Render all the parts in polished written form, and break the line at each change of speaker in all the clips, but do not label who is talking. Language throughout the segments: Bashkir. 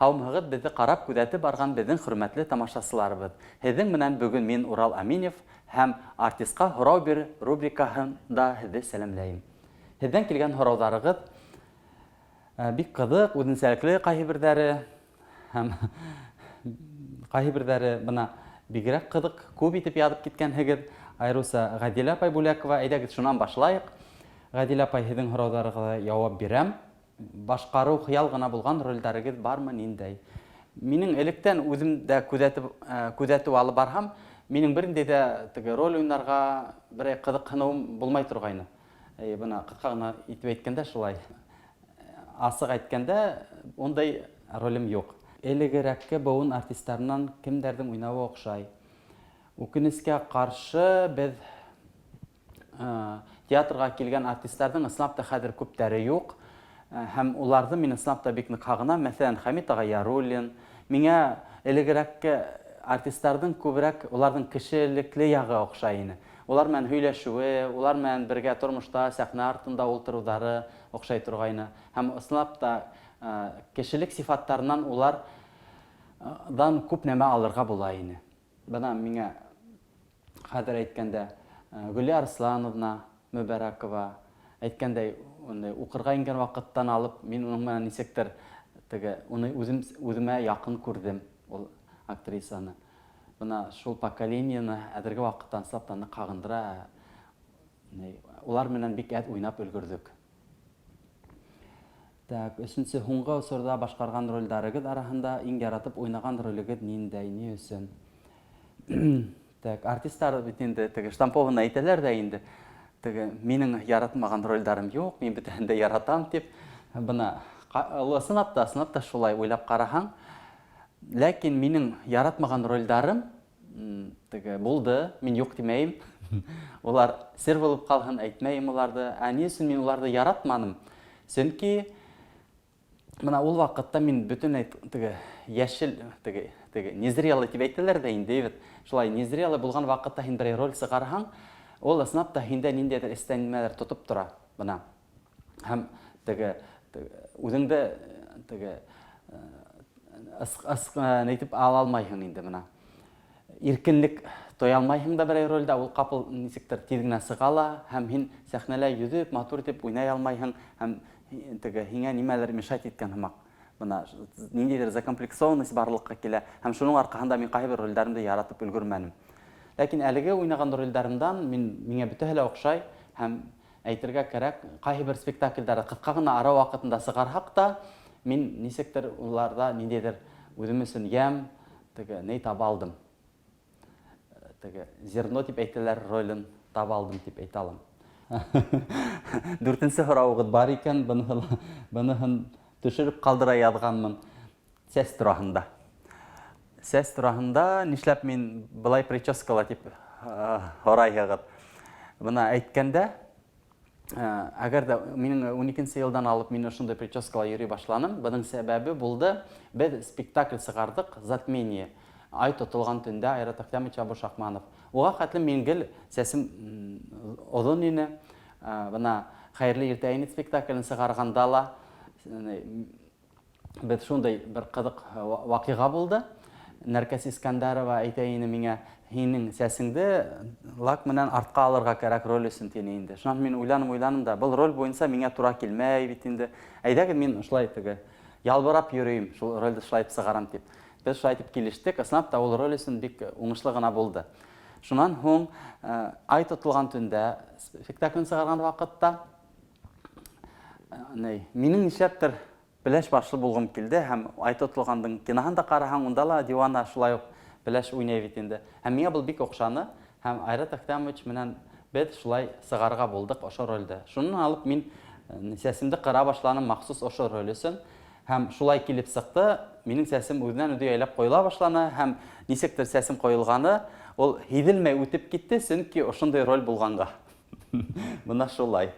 Һаумыһығыҙ, беҙҙе ҡарап, күҙәтеп барған беҙҙең хөрмәтле тамашасыларыбыҙ! Һеҙҙең менән бөгөн мин Урал Әминев һәм Артистҡа һорау бир рубрикаһында һеҙҙе сәләмләйем. Һеҙҙән килгән һорауҙарығыҙ бик ҡыҙыҡ, үҙенсәлекле ҡайһы берҙәре һәм ҡайһы берҙәре бына бигерәк ҡыҙыҡ, күп итеп яҙып киткәнһегеҙ. Айырыуса Ғәдилә апай Бүләкова, әйҙәгеҙ шунан башлайыҡ. Ғәдилә апай, һеҙҙең һорауҙарығыҙға яуап бирәм. Башҡарыу хыял ғына булған рольдәрегеҙ бармы, ниндәй? Минең электән үҙем дә күҙәтеп, күҙәтеү алып барһам, минең берниндәй ҙә теге роль уйнарға берәй ҡыҙыҡһыныуым булмай торғайны. Әйе, бына ҡыҫҡа ғына итеп әйткәндә шулай. Асыҡ әйткәндә, ундай ролем юҡ. Элегерәкке быуын артисттарынан кемдәрҙең уйнауы оҡшай? Үкенескә ҡаршы, беҙ Театрға килгән артистларҙың ысынлап та хәҙер күптәре юҡ. Һәм уларҙы мин ысынлап та бик ныҡ һағынам. Мәҫәлән, Хәмит ағай Яруллин. Миңә элегерәкке артистларҙың күберәк уларҙың кешелекле яғы оҡшай ине. Улар менән һөйләшеүе, улар менән бергә тормошта, сәхнә артында ултырыуҙары оҡшай торғайны. Һәм ысынлап та кешелек сифаттарынан уларҙан күп нәмә алырға була ине. Бына миңә хәҙер әйткәндә, Гөлия Арслановна Мөбәрәкова әйткәндәй, укырга ингән вакыттан алып, мин уның менән нисектер теге уны үзем үземә якын күрдем ул актрисаны. Бына шул поколениены хәзерге вакытта ысынлап та нык һагындыра. Улар менән бик әҙ уйнап өлгерҙек. Так, өсөнсө, һуңғы осорҙа башҡарған рольдарыгыҙ араһында иң яратып уйнаған ролегеҙ ниндәй, ни өсөн? Так, артисттар бит инде теге штампованно әйтәләр ҙә инде, теге минең яратмаған рольдарым юҡ, мин бөтәһен дә яратам тип. Бына ысынлап та, ысынлап та шулай уйлап ҡараһаң, ләкин минең яратмаған рольдарым Теге булды, мин юк тимәйем. Улар сер булып ҡалһын, әйтмәйем уларҙы. Ә ни өсөн мин уларҙы яратманым? Сөнки бына ул ваҡытта мин бөтөнләй теге йәшел, теге, теге незрелый тип әйтәләр ҙә инде, бит. Шулай незрелый булған ваҡытта һин берәй роль сығарһаң, ул ысынлап та һиндә ниндәйҙер эстән нимәлер тотоп тора. Бына. Һәм теге үҙеңде теге әйтеп ала алмайһың инде бына. Иркенлек тоя алмайһың да берәй рольдә, ул ҡапыл нисектер тиҙ генә сыға ла, һәм һин сәхнәлә йөҙөп, матур итеп уйнай алмайһың, һәм теге һиңә нимәлер мешать иткән һымаҡ. Бына ниндәйҙер закомплексованность барлыҡҡа килә, һәм шуның арҡаһында мин ҡайһы бер рольдәремде яратып өлгөрмәнем. Ләкин әлеге уйнаған рольдәремдән мин миңә бөтәһе лә оҡшай, һәм Әйтергә кәрәк, кайһы бер спектакльдәрҙе ҡыҫҡа ғына ара ваҡытында сығарһаҡ та, мин нисектер уларҙа ниндәйҙер үҙем өсөн йәм, теге, ни таба алдым. Теге, зерно дип әйтәләр, ролен таба алдым дип әйтә алам. Дүртенсе һорауығыҙ бар икән, быныһын төшөрөп ҡалдыра яҙғанмын. Сәс тураһында. Сәс тураһында нишләп мин былай прическала дип һорайһығыҙ. Бына әйткәндә, әгәр дә минең 12 елдан алып мин ошондай прическала йөри башланым, бының сәбәбе булды, без спектакль сығардык, Затмение. Ай тотолган төндә Айрат Әхтәмович Абушахманов. Уға хәтлем мин гел сәсем оҙон ине. Бына Хәйерле иртә инде спектаклен сығарганда ла Без шундый бер кызык вакыйга булды. Нәркәс Искәндәрова әйтә ине миңа, һинең сәсеңде лак менән артка алырга кәрәк роль өчен тине инде. Шуннан мин уйланым, уйланым да, был роль буенча миңа тура килмәй бит инде. Әйдәгез мин шулай теге ялбырап йөрим, шул рольде шулай итеп чыгарам дип. Без шулай итеп килештек. Ысынлап та ул роль өчен бик уңышлы гына булды. Шуннан һуң Ай тотылган төндә спектаклен чыгарган вакытта Ни, минең нишләптер пеләш башлы булғым килде һәм Ай тотылгандың киноһын да караһаң, унда ла дивана шулай ук пеләш уйнай бит инде. Һәм миңа был бик охшаны һәм Айрат Әхтәмович менән беҙ шулай сығарырға булдыҡ ошо рольде. Шунан алып мин сәсемде кыра башланым махсус ошо роль өсөн. Һәм шулай килеп сыҡты, минең сәсем үҙенән-үҙе яйлап ҡойола башланы һәм нисектер сәсем ҡойолғаны ул һиҙелмәй үтеп китте, сөнки ошондай роль булғанға. Бына шулай.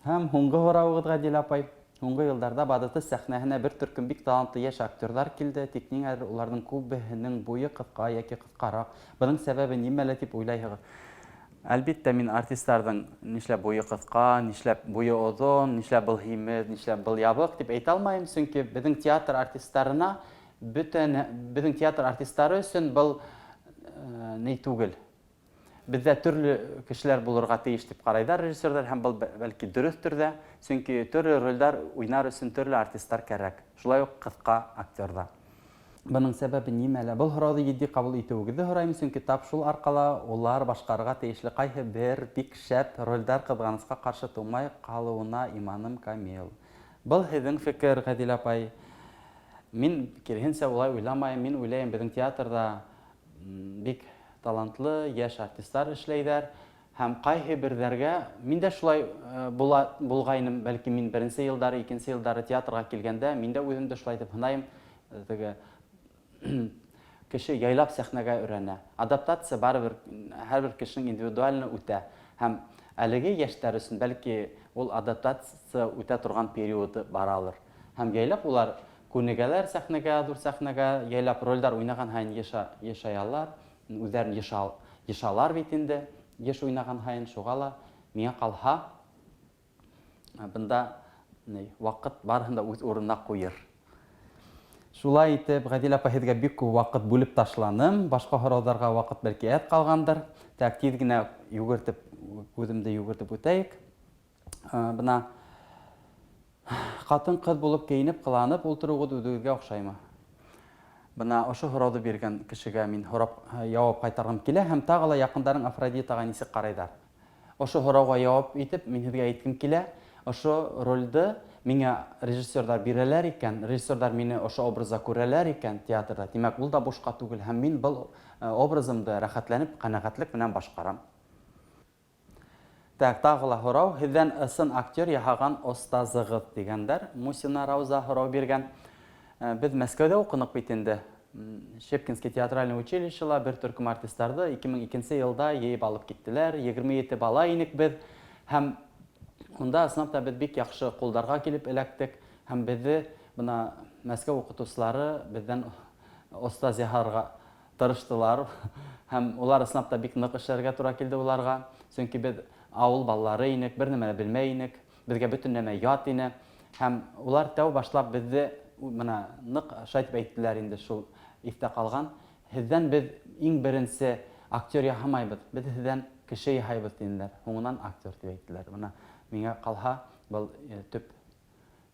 Һәм һуңғы һорауығыҙ, Гадилә апай. Һуңғы йылдарҙа Бадыты сәхнәһенә бер төркөм бик талантлы йәш актерҙар килде, тик ниңәлер уларҙың күбеһенең буйы ҡыҫҡа йәки ҡыҫҡараҡ. Бының сәбәбе нимәлә дип уйлайһығыҙ? Әлбиттә, мин артистларҙың нишләп буйы ҡыҫҡа, нишләп буйы оҙон, нишләп был һимеҙ, нишләп был ябыҡ тип әйтә алмайым, сөнки беҙҙең театр артисттарына бөтә беҙҙең театр артисттары өсөн был ни түгел. Беҙҙә төрлө кешеләр булырға тейеш тип ҡарайҙар режиссерҙар һәм был бәлки дөрөҫтөр ҙә, сөнки төрлө ролдәр уйнар өсөн төрлө артисттар кәрәк. Шулай уҡ ҡыҫҡа актер ҙа. Бының сәбәбе нимәлә? Был һорауҙы етди ҡабул итеүегеҙҙе һорайым, сөнки тап шул арҡала улар башҡарырға тейешле ҡайһы бер бик шәп ролдәр ҡыҙғанысҡа ҡаршы тыумай ҡалыуына иманым камил. Был һеҙҙең фекер, Ғәдилә апай. Мин киреһенсә улай уйламайым. Мин уйлайым, беҙҙең театрҙа бик талантлы йәш артистар эшләйҙәр һәм ҡайһы берҙәргә мин дә шулай була булғайным, бәлки мин беренсе йылдары, икенсе йылдары театрға килгәндә мин дә үҙемде шулай итеп һынайым. Теге кеше яйлап сәхнәгә өйрәнә. Адаптация барыбер һәр бер кешенең индивидуально үтә. Һәм әлеге йәштәр өсөн бәлки ул адаптация үтә торған периоды баралыр. Һәм яйлап улар күнегәләр сәхнәгә, ҙур сәхнәгә, яйлап ролдәр уйнаған һайын йыша, йышаялар, үҙҙәрен йыша, йышалар бит инде, йыш уйнаған һайын, шуға ла миңә ҡалһа, бында ни, ваҡыт барыһын да үҙ урынына ҡуйыр. Шулай итеп, Ғәдилә апай, һеҙгә бик күп ваҡыт бүлеп ташланым. Башҡа һорауҙарға ваҡыт бәлки әҙ ҡалғандыр. Так, тиҙ генә йүгертеп, күҙемде йүгертеп үтәйек. Бына ҡатын-ҡыҙ булып кейенеп, ҡыланып ултырыуығыҙ үҙегеҙгә оҡшаймы? Бына ошо һорауҙы биргән кешегә мин һорап яуап ҡайтарғым килә һәм тағы ла яҡындарың Афродитаға нисек ҡарайҙар? Ошо һорауға яуап итеп мин һеҙгә әйткем килә, ошо ролде миңә режиссерҙар бирәләр икән, режиссерҙар мине ошо образда күрәләр икән театрҙа, тимәк, ул да бушҡа түгел һәм мин был образымды рәхәтләнеп, ҡәнәғәтлек менән башҡарам. Так, тағы ла һорау. Һеҙҙән ысын актер яһаған остазығыҙ тигәндәр. Мусина Рауза һорау биргән. Беҙ Мәскәүҙә уҡыныҡ бит инде. Щепкинский театральный училищела бер төркөм артистарҙы 2002 йылда йыйып алып киттеләр. 27 бала инек беҙ. Һәм унда ысынлап та беҙ бик яҡшы ҡулдарға килеп эләктек. Һәм беҙҙе бына Мәскәү уҡытыусылары беҙҙән остаз яһарға тырыштылар һәм улар ысынлап та бик ныҡ эшләргә тура килде уларға, сөнки беҙ ауыл балалары инек, бер нәмә лә белмәй инек, беҙгә бөтөн нәмә ят ине һәм улар тәү башлап беҙҙе бына ныҡ шулай итеп әйттеләр инде, шул иҫтә ҡалған, һеҙҙән беҙ иң беренсе актер яһамайбыҙ, беҙ һеҙҙән кеше яһайбыҙ тинеләр, һуңынан актер тип әйттеләр. Бына миңә ҡалһа, был төп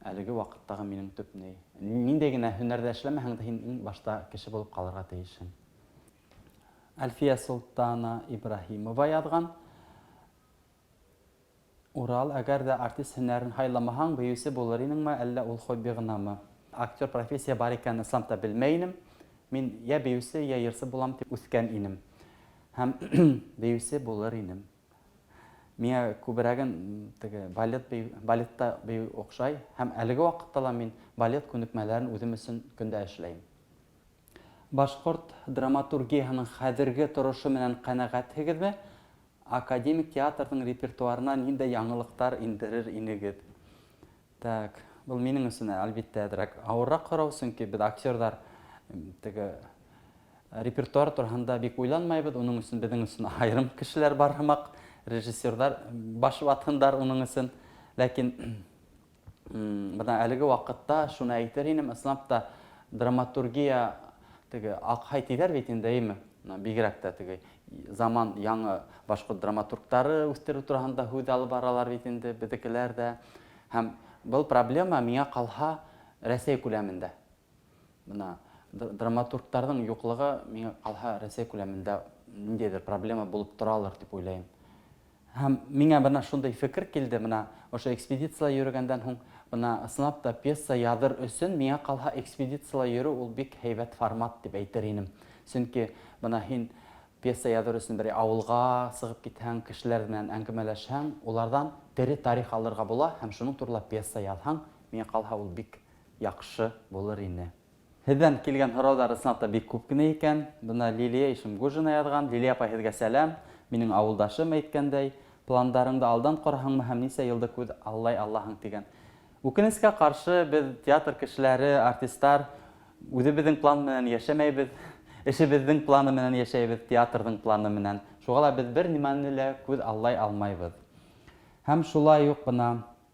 әлеге ваҡыттағы минең төп ни. Ниндәй генә һөнәрҙә эшләмәһәң дә, һин иң башта кеше булып ҡалырға тейешһең. Әлфиә Солтана Ибраһимова яҙған. Урал, әгәр ҙә артист һөнәрен һайламаһаң, бейеүсе булыр инеңме, әллә ул хобби ғынамы? Актер профессия бар икәнен ысынлап та белмәй инем. Мин йә бейеүсе, йә йырсы булам тип үҫкән инем. Һәм бейеүсе булыр инем. Миңә күберәген теге балет бейеү, балетта бейеү оҡшай һәм әлеге ваҡытта ла мин балет күнекмәләрен үҙем өсөн көндә эшләйем. Башҡорт драматургияһының хәҙерге торошо менән ҡәнәғәтһегеҙме? Академик театрҙың репертуарына ниндәй яңылыҡтар индерер инегеҙ? Так, был минең өсөн, әлбиттә, әҙерәк ауырыраҡ һорау, сөнки беҙ актерҙар теге репертуар тураһында бик уйланмайбыҙ, уның өсөн беҙҙең өсөн айырым кешеләр бар һымаҡ, режиссерҙар баш ватһындар уның өсөн. Ләкин бына әлеге ваҡытта шуны әйтер инем, ысынлап та драматургия теге аҡһай тиҙәр бит инде, эйме? Бигерәк тә теге заман яңы башҡорт драматургтары үҫтереү тураһында һүҙ алып баралар бит инде беҙҙекеләр ҙә. Һәм был проблема миңә ҡалһа Рәсәй күләмендә. Бына драматургтарҙың юҡлығы миңә ҡалһа Рәсәй күләмендә ниндәйҙер проблема булып торалыр тип уйлайым. Һәм миңә бына шундай фекер килде, бына ошо экспедицияла йөрөгәндән һуң, бына ысынлап та пьеса яҙыр өсөн миңә ҡалһа экспедицияла йөрөү ул бик һәйбәт формат тип әйтер инем. Сөнки бына һин пьеса яҙыр өсөн берәй ауылға сығып китһәң, кешеләр менән әңгәмәләшһәң, уларҙан тере тарих алырға була һәм шуның турала пьеса яҙһаң, миңә ҡалһа ул бик яҡшы булыр ине. Һеҙҙән килгән һорауҙар ысынлап та бик күп кенә икән. Бына Лилия Ишемгужина яҙған. Лилия апай, һеҙгә сәләм. Минең ауылдашым әйткәндәй, пландарыңды алдан ҡораһыңмы һәм нисә йылды күҙ аллай алаһың тигән. Үкенескә ҡаршы, беҙ театр кешеләре, артистар үҙебеҙҙең план менән йәшәмәйбеҙ. Эшебеҙҙең планы менән йәшәйбеҙ, театрҙың планы менән. Шуға ла беҙ бер нимәне лә күҙ аллай алмайбыҙ. Һәм шулай уҡ бына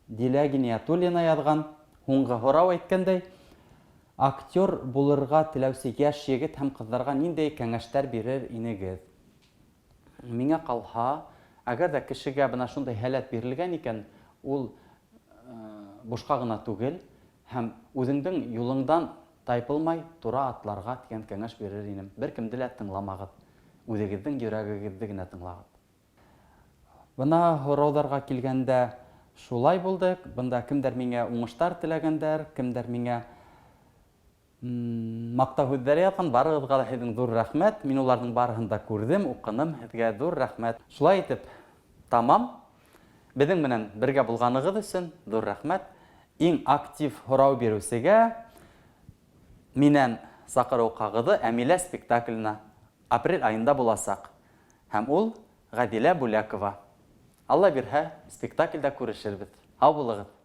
Дилә Гиниятуллина яҙған һуңғы һорау әйткәндәй, актер булырға теләүсе йәш егет һәм ҡыҙҙарға ниндәй кәңәштәр бирер инегеҙ? Миңә ҡалһа, әгәр дә кешегә бына шундай һәләт бирелгән икән, ул бушҡа ғына түгел һәм үҙеңдең юлыңдан тайпылмай тура атларға тигән кәңәш бирер инем. Бер кемде лә тыңламағыҙ, үҙегеҙҙең йөрәгегеҙҙе генә тыңлағыҙ. Бына һорауҙарға килгәндә шулай булды. Бында кемдәр миңә уңыштар теләгәндәр, кемдәр миңә Мактау һүҙҙәре яҙған барығыҙға ла һеҙҙең ҙур рәхмәт. Мин уларҙың барыһын да күрҙем, уҡыным. Һеҙгә ҙур рәхмәт. Шулай итеп, тамам. Беҙҙең менән бергә булғанығыҙ өсөн ҙур рәхмәт. Иң актив һорау биреүсегә минән саҡырыу ҡағыҙы Әмилә спектакленә апрель айында буласаҡ. Һәм ул Ғәдилә Бүләкова. Алла бирһә, спектакльдә күрешербеҙ. Һау булығыҙ!